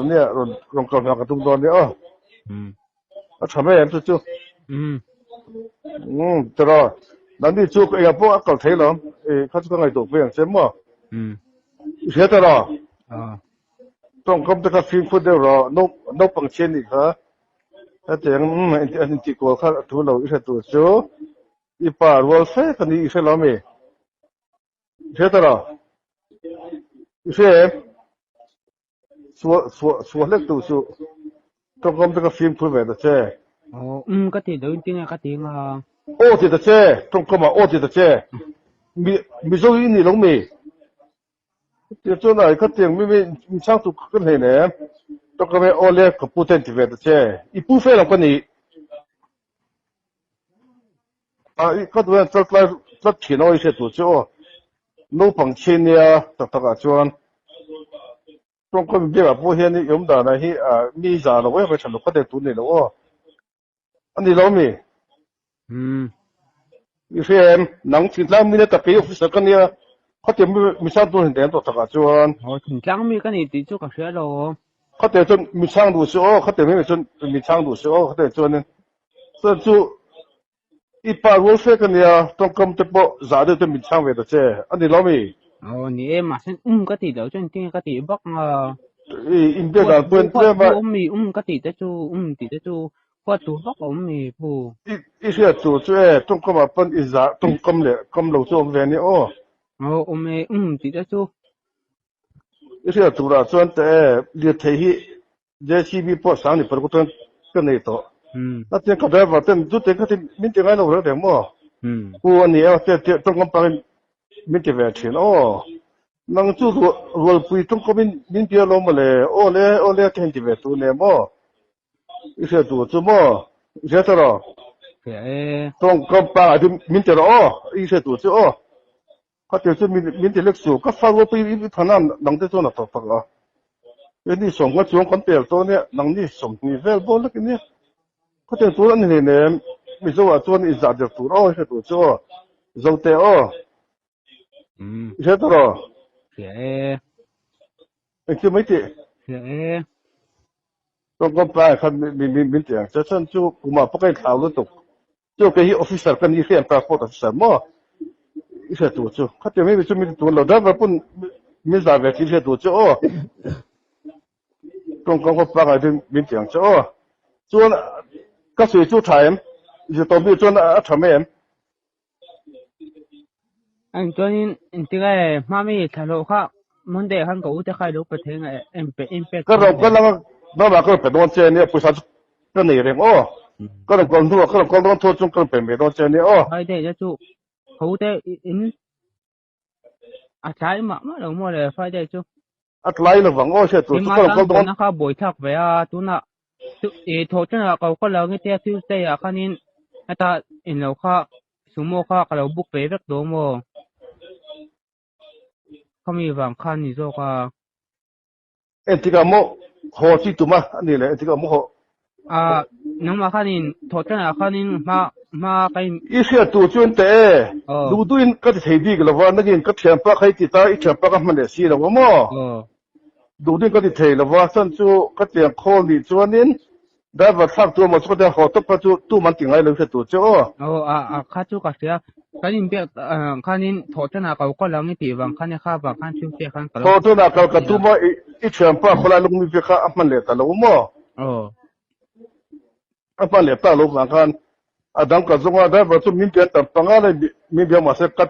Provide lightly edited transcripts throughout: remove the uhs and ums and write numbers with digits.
nia rawn rawn kal hna ka tum dawn nia aw. A tha mai em chu chu. Um tiraw nangni chu engah pawh a kal thei lo i kha chu ka ngaihtuah pui ang che maw. I hria tiraw? Tawngkam te kha fimkhur deuh rawh naupang chhiat nih kha hetiang an intih kual kha a tu lo i hre tur chu i pa rual fe ka ni i hre lo ami? I hre tiraw? I hre em? Suah suah suah hlek duh suh. Tawngkam te ka fimkhur ve ta che. Aw um ka ti deuh in tinge ka ti nga. Aw ti ta che tawngkam ah aw ti ta che. Mi Mizo i ni lo mi? Tia chuan ai kha tiang mi mi chang tu ka hlei nem. Tawngkam e aw le ka pu ten ti ve ta che. I pu fe lo ka ni. A i ka duh em tlat lai tlat thin aw i hriat tur chu aw. Naupang chhi nia tak tak ah chuan tawngkam biak ah pawh hian i awm dan ah hi mi zah lo em tha lo kha deuh tur ni lo aw. A ni lo mi? Umm. I hria em? Nang thingtlang mi na tak kei officer ka nia khatiang mi mi chang tur hin deng tawh tak ah chuan. Aw thingtlang mi ka ni tih chu ka hria lo. Khatiang chuan mi chang duh si aw khatiang mi chuan mi chang duh si aw khatiang chuanin chuan chu i pa rual fe ka nia tawngkam te pawh zah deuh te min chang ve ta che a ni lo mi? Aw ni e mahse um ka tih loh chuan tinge ka tih vak nga. I inbiak dan pawh en tlem a. Awm mi um ka tih te chu um tih te chu huat tur vak a awm mi pu. I hriat tur chu e tawngkam ah pawn i zah tawngkam leh kam lo chu awm ve a ni aw. Aw awm e um tih te chu. I hriat turah chuan teh e, lirthei hi JCB pawh sang ni paruk chuan ka nei tawh. A tiang ka driver ten chu te kha ti min ti ngai lo reng reng maw? Pu a ni e, te te tawngkam pangin min ti ve thin aw. Nang chu rualpui tawngkamin min bia lo maw le, aw le aw le te han ti ve tur nen maw? I hriat tur chu maw? I hria ta rawh. Hria e. Tawngkam pangah chu min ti rawh aw, i hriat tur chu aw. Khatir chu min ti lek su, ka fa rualpui i thana nang te chuan a thawk tak a. He ni sawmnga chuang kan pel tawh ania, nang ni sawmhnih vel bawr lek ania. Khatir tur a ni hleinem, Mizo ah chuan i zah der tur aw, i hre tur chu aw, Zote aw. I hre ta rawh. Hria e. Engtin mai tih? Hria e. Tawngkam tlaiah khan min ti ang che, chuan chu kumah pawh ka inthlau lutuk. Chu kei hi officer ka ni hriat transport officer maw i hriat tur chu khatiang mai chu min tun lo driver pawn min zah ve tih hriat tur chu aw tawngkam khaw pangai chu min ti ang che aw chuan ka sawi chu tha em zirtawp mi chuan a tha mai em. Anh chuanin engtik e hmami thla hlawh kha Monday khan ka u te kha i lo pe thei nga em pe em pek Ka rawn kal anga mama ka rawn pe dawn che ania pawisa chu ka nei reng aw ka rawn kal hnuah ka rawn kal dawn thaw chuan ka rawn pe mai dawn che ania aw. Friday te chu ka u te in a tlai mah mah lo maw le Friday chu. A tlai lovang aw hriat tur chu ka rawn kal dawn. Kha buaithlak ve a tunah i thawh ṭanah ka lo kal ang i tia Tuesday ah khanin heta in lo kha sumo kha ka lo book ve vek dawn maw. Khami vang khan ni zawk a. Engtikah maw haw chi tum a a ni le engtikah maw haw. A nangmah khanin thawh tanah khanin hma hma ka in. I hriat tur chu an teh e. Duh duhin ka ti thei bik lo va nangin ka thianpa kha i ti ta i thianpa ka hman leh si lo a maw. Duh duhin ka ti thei lo va chan chu ka tiang khawl nih chuanin Driver thlak tu emaw chu ka tia haw tawp kha chu tum an ti ngai lo hriat tur che aw. Aw a a kha chu ka hria. Kan inbiak khanin thawh tanah ka kal ang i tih vang khan kha vang khan Tuesday khan ka lo. Thawh tanah kal ka tum a i thianpa khawlai lungmi ve kha a hman leh ta lo maw? Aw. A hman leh ta lo vang khan a dang ka zawng a driver chu min bian tam panga lai min bia mahse ka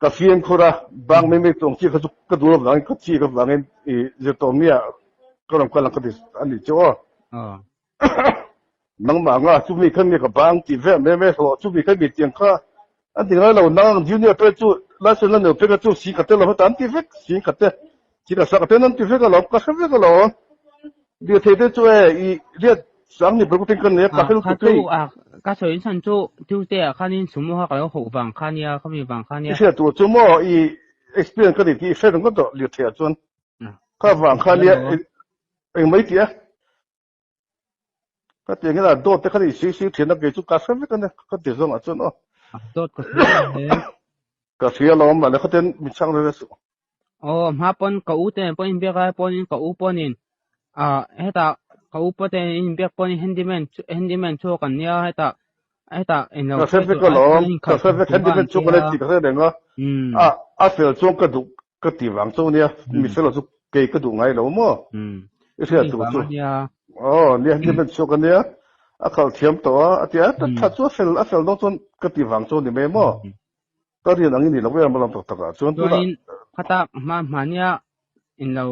ka fimkhur a bang mai mai tawng chi kha chu ka duh avangin ka chik avangin i zirtawmnia ka rawn kal ang ka ti a ni chu aw. Nangmah anga chumi kha mi ka bang tih vel mai mai hlawh chumi kha mi tiang kha an ti ngai lo nang junior te chu license la neu pek a chu sing khat te lo heta an ti vek sing khat te sing khat sak te an ti vek alawm ka hre vek alawm lirthei te chu e i riat Sang ni pawh ka nei a, ka hrilh tuk hei. Ka sawi chhan chu Tuesday ah khanin sumo kha ka lo hauh vang kha nia, khami vang kha nia. I hriat tur chu maw i experience ka nei tih i hre ringawt tawh lirthei ah chuan. Kha vang kha nia eng mai tih a. Ka ti ang hian a dawt te kha i sui sui thin a kei chu ka hre vek a nia ka ti zawng ah chuan aw. Dawt ka hria e. Ka hria alawm mahni khatin min chhang reng a suh. Aw hma pawn ka u te nen pawh inbiak lai pawhin ka u pawhin. Ah hetah ka upa te in biak pawhin handyman handyman chhuak an nia hetah hetah englo Ka hre vek alawm, ka hre vek handyman chhuak an tih ka hre reng a, a a fel chuan ka duh ka ti vang chu ania, mi fel lo chu kei ka duh ngai lo maw? I hriat tur chu. Aw nia handyman chhuak an nia, a khalh thiam tawh a, a ti a, tha chu a fel a fel dawn chuan ka ti vang chu a ni mai maw? Ka rian ang i ni lo em alawm tak tak ah chuan tunah. Chuanin khata hma hmania inlo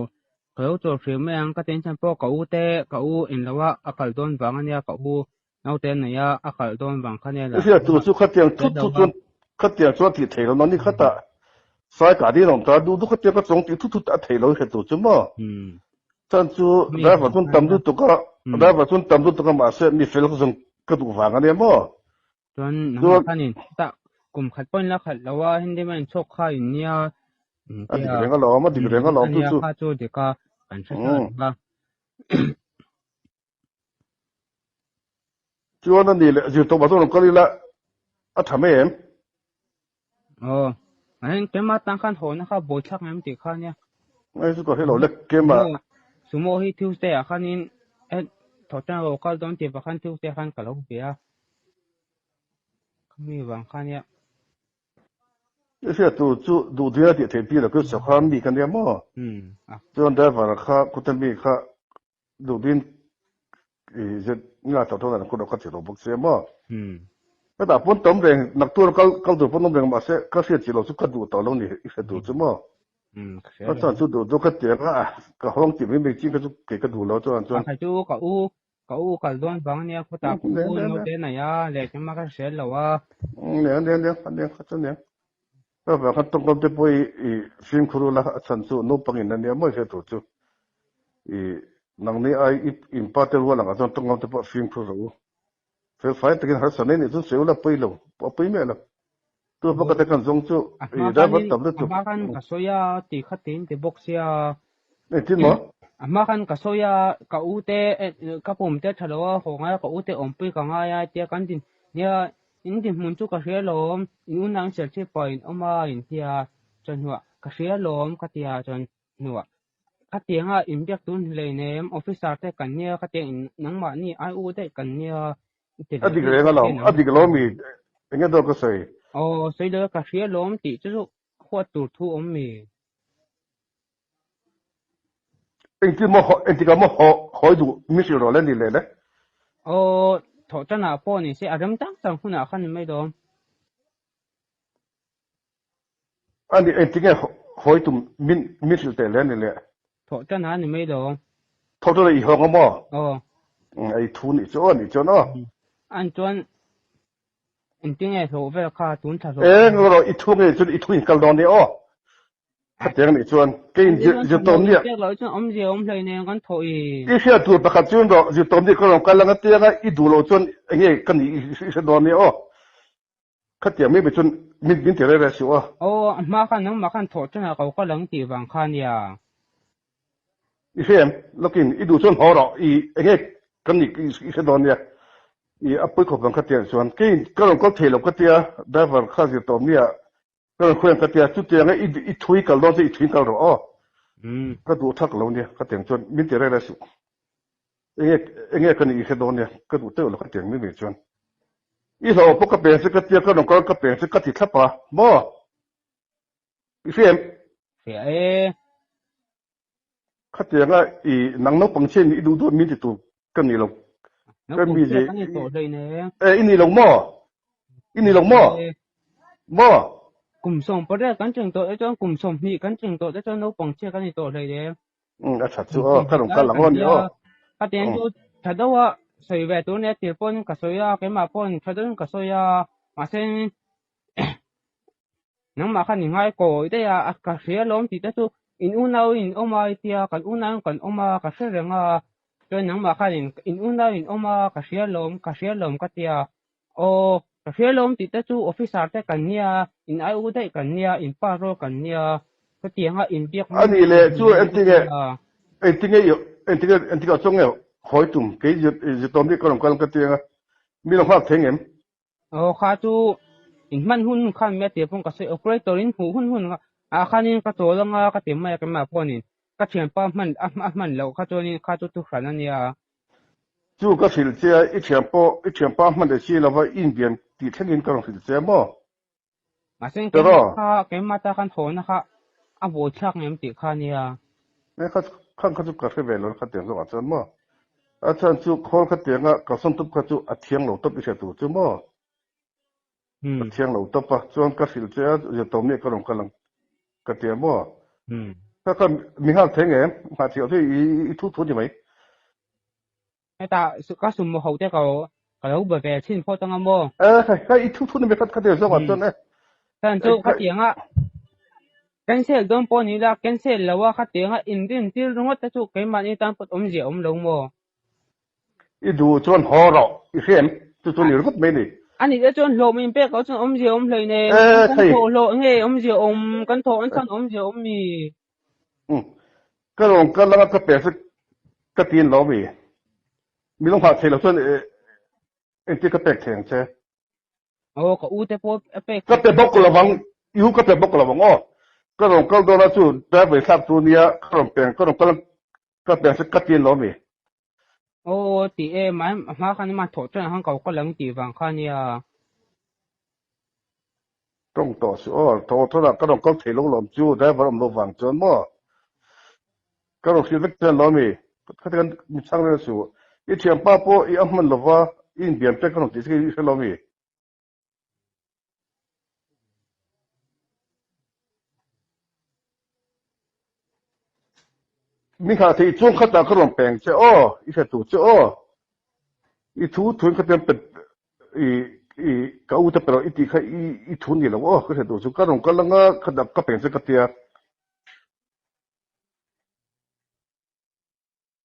ka lo chawl hriau mai ang ka tension pawh ka u te ka u inlo a a kal dawn vang ania ka u naute a nei a a kal dawn vang kha ania I hriat tur chu khatiang thut thut chuan khatiang chuan tih theih lo nangni khatah sai kah din a awm ta duh duh khatiang ka chawng tih thut thut a theih lo i hriat tur chu maw? Chan chu driver chuan tam lutuk a driver chuan tam lutuk a mahse mi fel zawng ka duh vang ania maw? Chuan nangmah khanin tah kum khat pawhin la khalh lo a, Hindi man chhuak kha in nia in A dik reng alawm, a dik reng alawm chu chu. Kha chu dik a, kan hre sa reng a. Chuan a ni leh zirtawp ah chuan rawn kal ila a tha mai em? Aw, mahse keimah tan khan haw na kha buaithlak em tih kha nia. Ngai chu ka hre lo le keimah. Sumo hi Tuesday ah khanin thawhtan ro kal dawn tih vang khan Tuesday khan ka lo ve a. Khami vang kha nia. I hriat tur chu duh dil a tih theih pi lo chu sawkha mi ka nia maw? Chuan driver kha khuta mi kha duh din i zet nga tho tho dan kut ka ti lo bawk sia maw? Hetah pawn tam reng naktur kal kal tur pawn awm reng mahse ka hriat chi lo chu ka duh tawh lo ni i hriat tur chu maw? Ka Ka chuan chu duh chu ka ti ang a ka hawng tih mai mai chi kha chu kei ka duh lo chuan chuan. A kha chu ka u Ka u kal dawn vang ania khawtah ka u naute nei a, lehkhem a ka hriat lo a. Nia nia nia nia kha chu nia. Ka vang khan tawngkam te pawh i fimkhur ula a chhan chu naupang in ania mawi hriat tur chu. I nangni ai i inpa te rual angah chuan tawngkam te pawh fimkhur rawh u. Felfai takin harsa nei nih chuan sawi ula pawi lo, a pawi miah lo. Tu pakhat te kan zawng chu i driver tam lutuk. A hma khan ka sawi a ti kha tiin ti bawk sia. Engtin maw? A hma khan ka sawi a ka u te ka pum te tha lo a haw ngai a ka u te awmpui ka ngai a tia kan din nia in dinhmun chu ka hria lawm in unau in serchhip pawh in awm a in tia chuan hnuah ka hria lawm ka tia chuan hnuah khatianga inbiak tun hleinem officer te kan nia khatiang in nangmahni ai u daih kan nia A dik reng alawm, a dik lo mi enge dawt ka sawi? Aw, sawi lo e, ka hria lawm tih chu chu huat tur thu awm mi? Engtin maw haw, engtikah maw haw, hawi duh mi hrilh rawh le ni leh le? Aw, thawh tanah pawh ni se, a rem chang chang hunah khan ni mai dawn. A ni, engtinge hawi tum min min hrilh teh le ni le? Thawh tanah ni mai dawn. Thawh tanah i hawng a maw? Aw. Ei thu nih chu aw nih chuan aw. An chuan engtinge hlawh vel kha tun thla hlawh. Eng rawh i thu ngei chuan i thu in kal dawn nia aw. Khatiang nih chuan kei in zirtawm nia. Pek loh chuan awmzia awm hlei nen kan thawh i. I hriat tur pakhat chuan rawh zirtawm nia ka rawn kal ang a tianga i duh loh chuan enge ka nih i hre dawn nia aw. Khatiang mai mai chuan min min ti rei rei suh a. Aw, a hma khan nangmah khan thawh ṭanah ko kal ang tih vang kha nia. I hre em? Lawkin i duh chuan haw rawh, i enge kan nih i hre dawn nia. I a pawi khawp ang khatiang chuan kei ka rawn kal thei lo ka tia, driver kha zir tawh nia ka rawn khawi ang ka tia, chutianga i i thui kal dawn chuan i thui kal rawh aw. Ka duh thak lo nia khatiang chuan min ti rei rei suh. Enge enge ka nih i hre dawn nia, ka duh teuh lo ka tiang mai mai chuan. I hlauh pawh ka peng che ka tia, ka rawn kal ka peng che ka ti thlap a, maw? I hre em? Hria e. Khatianga i nang naupang chian i duh duh min ti tur ka ni lo. Ka mi je. Ka ni tawh hlei ne. E i ni lo maw? I ni lo maw? Maw? Kum 18 kan cheng tawh te chuan kum 20 kan cheng tawh te chuan naupang chhia ka ni tawh hlei ne. Um, a that chu aw, ka rawn kal ang aw ni aw. Ka tiang chu tha deuh a sawi ve tur nia tir pawn ka sawi a, keimah pawn tha deuhin ka sawi a, mahse nangmah khan i ngai kawi daih a, ka hria lawm tih te chu in unau in awm a i tia, kan unau in kan awm a, ka hre reng a, chuan nangmah khan in in unau in awm a, ka hria lawm, ka hria lawm ka tia, aw ka hria lawm tih te chu officer te kan nia, in ai u daih kan nia, in pa rawl kan nia, chutianga inbiak A nih leh chu engtinge engtinge i engtinge engtikah chuan nge hawi tum kei zirtawm hi ka rawn kal ka ti ang a, mi lo nghak thei ngem? Aw kha chu in hman hun khan mi a tir pawn ka sawi operator in hmuh hun hun ah khanin ka chawl anga ka ti mai a keimah pawhin. Ka thianpa hman a hman loh kha chuanin kha chu thuhran a nia. Chu ka hrilh che a, i thian pawh i thianpa hman leh si lova i inbian tih thlengin ka rawn hrilh che maw? Mahse keimah kha keimah ta khan hawna kha a buaithlak ngem tih kha nia. E kha khan kha chu ka hre ve lo kha tiang zawkah chuan maw? A chhan chu khawl kha tianga kalsawn tup kha chu a thiang lo tawp i hre tur chu maw? Ka thiang lo tawp a, chuan ka hrilh che a, zirtawm nih ka rawn kal ang ka ti a maw? Ka kha mi nghak thei ngem? Nghah theih loh chu i thu thu ni mai. Hetah ka sum ho te ka ka lo be ve thin phawt anga maw? E khai khai i thu thu ni mai kha kha zawk ah chuan e. Chuan chu khatiang a cancel dawn pawh ni la cancel lo a khatiang a inrin tir ringawt te chu keimahni tan pawh awmzia awm lo maw? I duh chuan haw rawh, i hria em? Chu chu ni ringawt mai ni. A nih te chuan hlawh min pek loh chuan awmzia awm hlei nen, kan thawh hlawh nge awmzia awm, kan thawh an chuan awmzia awm mi? Umm, ka rawn kal anga ka pek chu ka tin lo mi? Mi lo nghah thei loh chuan engtin ka pek thei ang che? Aw, ka u te pawh a pek Ka pe bawk lo vang, i u ka pe bawk lo vang aw. Ka rawn kal dawn a chu driver thlak tu nia, ka rawn peng, ka rawn kal Ka pian chu ka tin lo mi. Aw ti e, mai hma khan ima thawh chuan han ko kal ang tih vang kha nia. Tawng tawh suh aw, thaw thawn ah ka rawn kal thei lo lawm chu driver awm lo vang chuan maw. Ka rawn hrilh vek chuan lo mi, khati khan mi chhang reng suh. I thianpa pawh i a hman lova i inbiam te ka rawn tih chu i hre lo mi. Mi nghah theih chuan khatah ka rawn peng che aw, i hre tur che aw. I thu thuin khatiang pet i i ka u te pe rawh i tih kha i i thu ni lo aw ka hre tur chu ka rawn kal anga khatah ka peng che ka tia.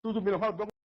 Chu chu mi lo nghak dawn.